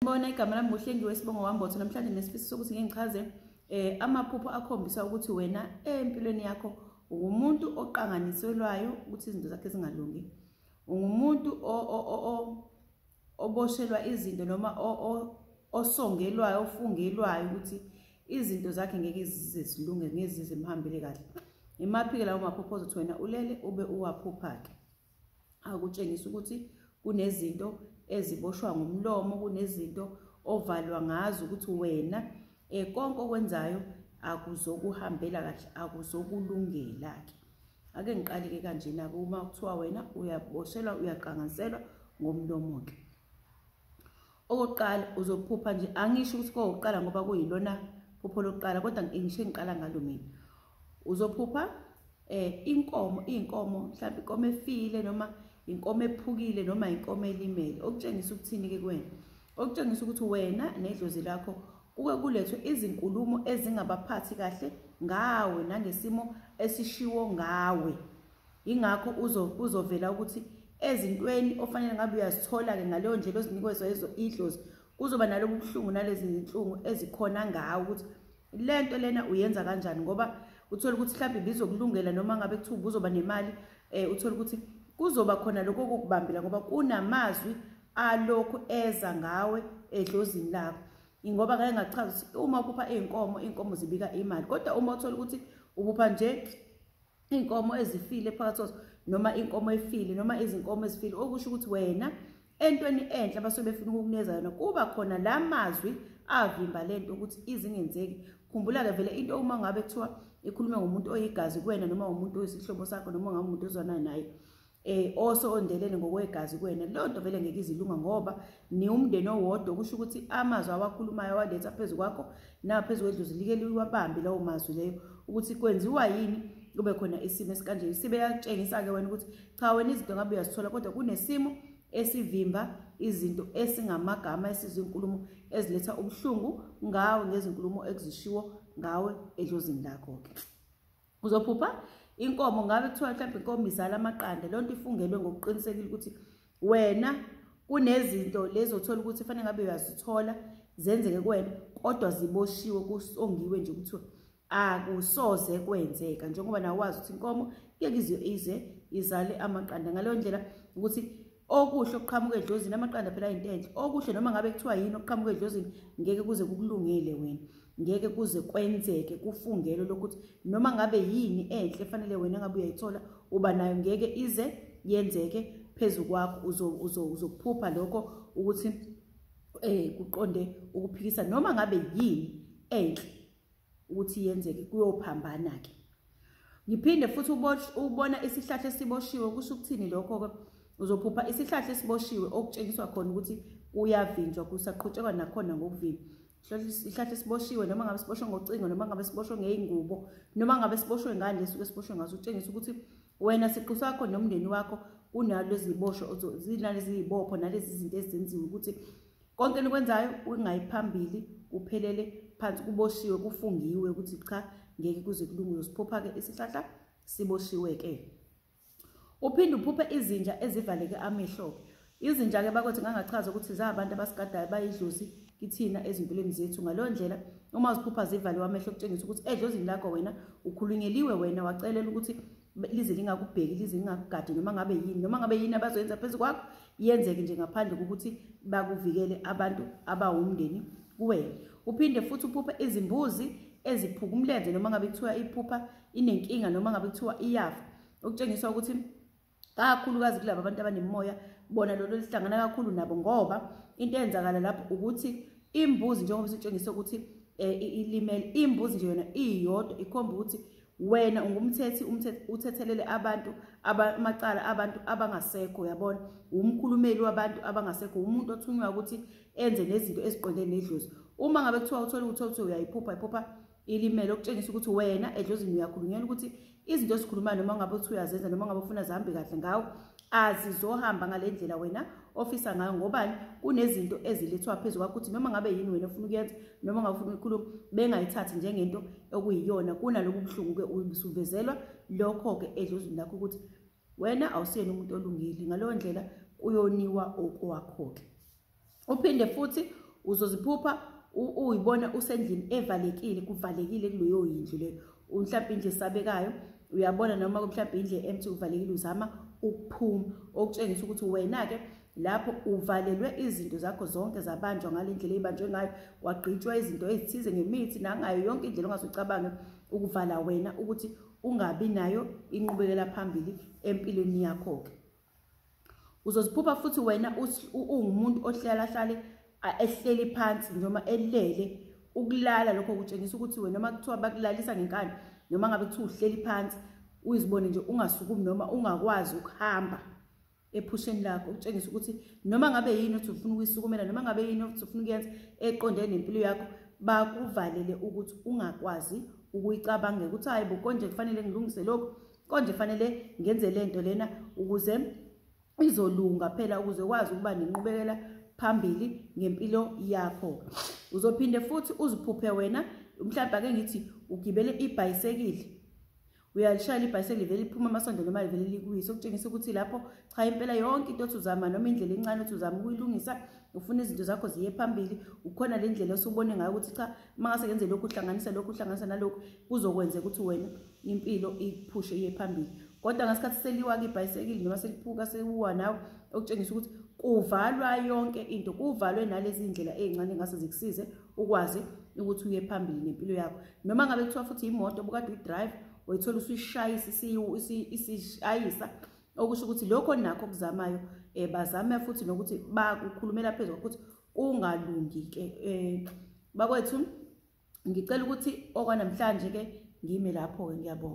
Sanibona, igama lami nguHlengiwe Sibongo Wambotho. Namhlanje nesifiso sokuthi ngichaze amaphupho akhombisa ukuthi wena empilweni yakho ungumuntu oqanganiselwayo ukuthi izinto zakhe zingalungi. Ungumuntu oboshelwa izinto noma osongelwayo, ofungelwayo ukuthi izinto zakhe ngeke zize zilunge, ngeke zize zimhambele kahle. Imaphi-ke lawo maphupho ozothi wena ulele ube uwaphupha-ke? Akutshengisa ukuthi kunezinto eziboshwa ngomlomo, kunezinto ovalwa ngazo ukuthi wena konke okwenzayo akuzokuhambela kahle, akuzokulungela-ke. Ake ngiqale-ke kanjena-ke, uma kuthiwa wena uyaboshelwa, uyaqanganiselwa ngomlomo-ke. Okokuqala uzophupha nje, angisho ukuthi kokuqala ngoba kuyilona phupho lokuqala, kodwa ngisho engiqala ngalo mina. Uzophupha inkomo, iy'nkomo, mhlawumbe inkomo efile noma inkomo ephukile noma inkomo elimele. Okutshengisa ukuthini-ke kuwena? Okutshengisa ukuthi wena nedlozi lakho kuke kulethwe izinkulumo ezingabaphathi kahle ngawe nangesimo esishiwo ngawe. Ingakho kuzovela ukuthi ezintweni ofanele ngabe uyazithola-ke ngaleyo ndlela ozinikezwa idlozi, kuzoba nalobu buhlungu nalezi zinhlungu ezikhona ngawe ukuthi lento lena uyenza kanjani, ngoba uthola ukuthi mhlawumbe ibizokulungela noma ngabe kuthiwa ubuzoba nemali, uthola ukuthi kuzoba khona lokho okukubambela ngoba kunamazwi alokhu eza ngawe edlozini lakho. Ngoba ngeke ngachaza ukuthi uma uphupha iy'nkomo, iy'nkomo zibika imali, kodwa uma uthola ukuthi uphupha nje iy'nkomo ezifile phakathi kwazo noma inkomo efile noma izinkomo ezifile, okusho ukuthi wena entweni enhle abasuke befuna ukukunikeza yona kuba khona la mazwi avimba lento ukuthi izingenzeki. Khumbula-ke vele into uma ngabe kuthiwa ikhulume ngomuntu oyigazi kuwena noma umuntu oyisihlobo sakho noma ngabe umuntu ozwana naye osondelene ngokwegazi kuwena, leyo nto vele ngeke izilunga ngoba niwumndeni owodwa. Kusho ukuthi amazwi awakhulumayo awaletha phezu kwakho naphezu kwedlozi like liwabambe lawo mazwi leyo ukuthi kwenziwa yini kube khona isimo esikanje. Sibe yakutshengisa-ke wena ukuthi cha, wena izinto ngabe uyazithola, kodwa kunesimo esivimba izinto esingamagama esizinkulumo eziletha ubuhlungu ngawe ngezinkulumo ekuzishiwo ngawe edlozini lakho-ke. Uzophupha inkomo, ngabe kuthiwa mhlawumbe inkomo izala amaqanda, leyo nto ifungelwe ngokuqinisekile ukuthi wena kunezinto lezi othola ukuthi fanele ngabe uyazithola zenzeke kuwena, kodwa ziboshiwe, kusongiwe nje kuthiwa akusoze kwenzeka, njengoba nawe wazi ukuthi inkomo ngeke ize izale amaqanda. Ngaleyo ndlela ukuthi okuhle okuqhamuka edlozini, amaqanda phela ayinto enhle, okuhle noma ngabe kuthiwa yini okuqhamuka edlozini ngeke kuze kukulungele wena, ngeke kuze kwenzeke, kufungelwe lokuthi noma ngabe yini enhle efanele wena ngabe uyayithola uba nayo ngeke ize yenzeke phezu kwakho. Uzokuphupha lokho ukuthi kuqonde ukuphikisa noma ngabe yini enhle ukuthi yenzeke, kuyophambana-ke. Ngiphinde futhi ubona isihlahla esiboshiwe. Kusho ukuthini lokho-ke? Uzophupha isihlahla esiboshiwe okutshengiswa khona ukuthi kuyavinjwa, kusaqhutshekwa nakhona ngokuvimba. Isihlahla esiboshiwe noma ngabe siboshwe ngocingo noma ngabe siboshwe ngey'ngubo noma ngabe siboshwe ngani lesuke siboshwe ngaso, ukutshengisa ukuthi wena siqu sakho nomndeni wakho kunalezi ziboshwe, zinalezi zibopho nalezi zinto ezenziwe ukuthi konke enikwenzayo kungayi phambili, kuphelele phansi, kuboshiwe, kufungiwe ukuthi cha ngeke kuze kulunge. Uzosiphupha-ke isihlahla siboshiwe-ke. Uphinde uphuphe izinja ezivaleke amehlo. Izinja-ke bakothi ngangachaza ukuthi zabantu abasigadayo, bayidlozi kithina ezimpilweni zethu. Ngaleyo ndlela uma uziphupha zivaliwe amehlo kutshengisa ukuthi edlozini lakho wena ukhulunyeliwe, wena wacelela ukuthi lize lingakubheki, lize lingakugadi noma ngabe yini, noma ngabe yini abazoyenza phezu kwakho yenzeke nje ngaphandle kokuthi bakuvikele abantu abawumndeni kuwena. Uphinde futhi uphuphe izimbuzi eziphuka umlenze noma ngabe kuthiwa iphupha inenkinga noma ngabe kuthiwa iyafa, okutshengisa ukuthi kakhulukazi kulabo abantu abanemimoya bona lolo lihlangana kakhulu nabo, ngoba into eyenzakala lapho ukuthi imbuzi njengoba sitshengisa ukuthi ilimele, imbuzi nje yona iyodwa ikhomba ukuthi wena ungumthethi, uthethelele abantu amacala abantu abangasekho, uyabona, umkhulumeli wabantu abangasekho, umuntu othunywa ukuthi enze nezinto eziqondene nedlozi. Uma ngabe kuthiwa uthola ukuthi uyayiphupha iphupha ilimele, okutshengisa ukuthi wena edlozini uyakhulunyelwa ukuthi izinto ezikhulumayo noma ngabe uthi uyazenza noma ngabe ufuna zihambe kahle ngawe azizohamba ngale ndlela wena ofisa ngayo, ngobani kunezinto ezilethwa phezu kwakho ukuthi noma ngabe yini wena ofuna ukuyenza noma ngabe ufuna ukukhuluma bengayithathi njengento okuyiyona. Kunalobu buhlungu-ke usuvezelwa lokho-ke edlozini lakho ukuthi wena awusiyena umuntu olungile, ngaleyo ndlela kuyoniwa okwakho-ke. Uphinde futhi Uzoziphupha uyibona usendlini evalekile, kuvalekile kuleyo yindlu leyo, mhlawumbe indlu esabekayo uyabona, noma mhlawumbe indlu empty uvalekile, uzama ukuphuma, okutshengisa ukuthi wena-ke lapho uvalelwe izinto zakho zonke zabanjwa ngale ndlela ey'banjwe ngayo, kwagqitshwa izinto ezithize ngemithi nangayo yonke indlela ongase ucabange ukuvala wena ukuthi ungabi nayo inqubekela phambili empilweni yakho-ke. Uzoziphupha futhi wena ungumuntu ohlala hlale ehleli phansi noma elele. Ukulala lokho kutshengisa ukuthi wena noma kuthiwa bakulalisa ngenkani, noma ngabe kuthiwa uhleli phansi, uyizibone nje ungasukumi noma ungakwazi ukuhamba ephusheni lakho, ukutshengisa ukuthi noma ngabe yini othi ufuna ukuyisukumela, noma ngabe yini othi ufuna ukuyenza eqondene nempilo yakho, bakuvalele ukuthi ungakwazi ukuyicabangela ukuthi hayi bo, konje kufanele ngilungise lokhu, konje kufanele ngenze lento lena ukuze izolunga phela, ukuze ukwazi ukuba nenqubekela phambili ngempilo yakho. Uzophinde futhi uziphuphe wena, mhlawumbe ake ngithi ugibele ibhayisekili, uyalishayela ibhayisekili, vele liphuma amasondo noma livele likuwise, okutshengisa ukuthi lapho cha impela yonke into othi uzama noma indlela encane othi uzama ukuyilungisa, ufuna izinto zakho ziye phambili, ukhona le ndlela osubone ngayo ukuthi cha, uma ngase ngenze lokhu, uhlanganisa lokhu, uhlanganisa nalokhu, kuzokwenzeka ukuthi wena impilo ikuphushe iye phambili. Kodwa ngasikhathi seliwa-ke ibhayisekili noma seliphuka sewuwa nawe, okutshengisa ukuthi kuvalwa yonke into, kuvalwe nalezi ndlela ey'ncane engase zikusize ukwazi ukuthi uye phambili nempilo yakho. Noma ngabe kuthiwa futhi imoto obukade uyi-drive, uyithola usuyishayisa, isishayisa, okusho ukuthi lokho nakho okuzamayo bazame futhi nokuthi bakukhulumela phezulu ukuthi kungalungi-ke. Bakwethu, ngicela ukuthi okwanamhlanje-ke ngime lapho-ke, ngiyabonga.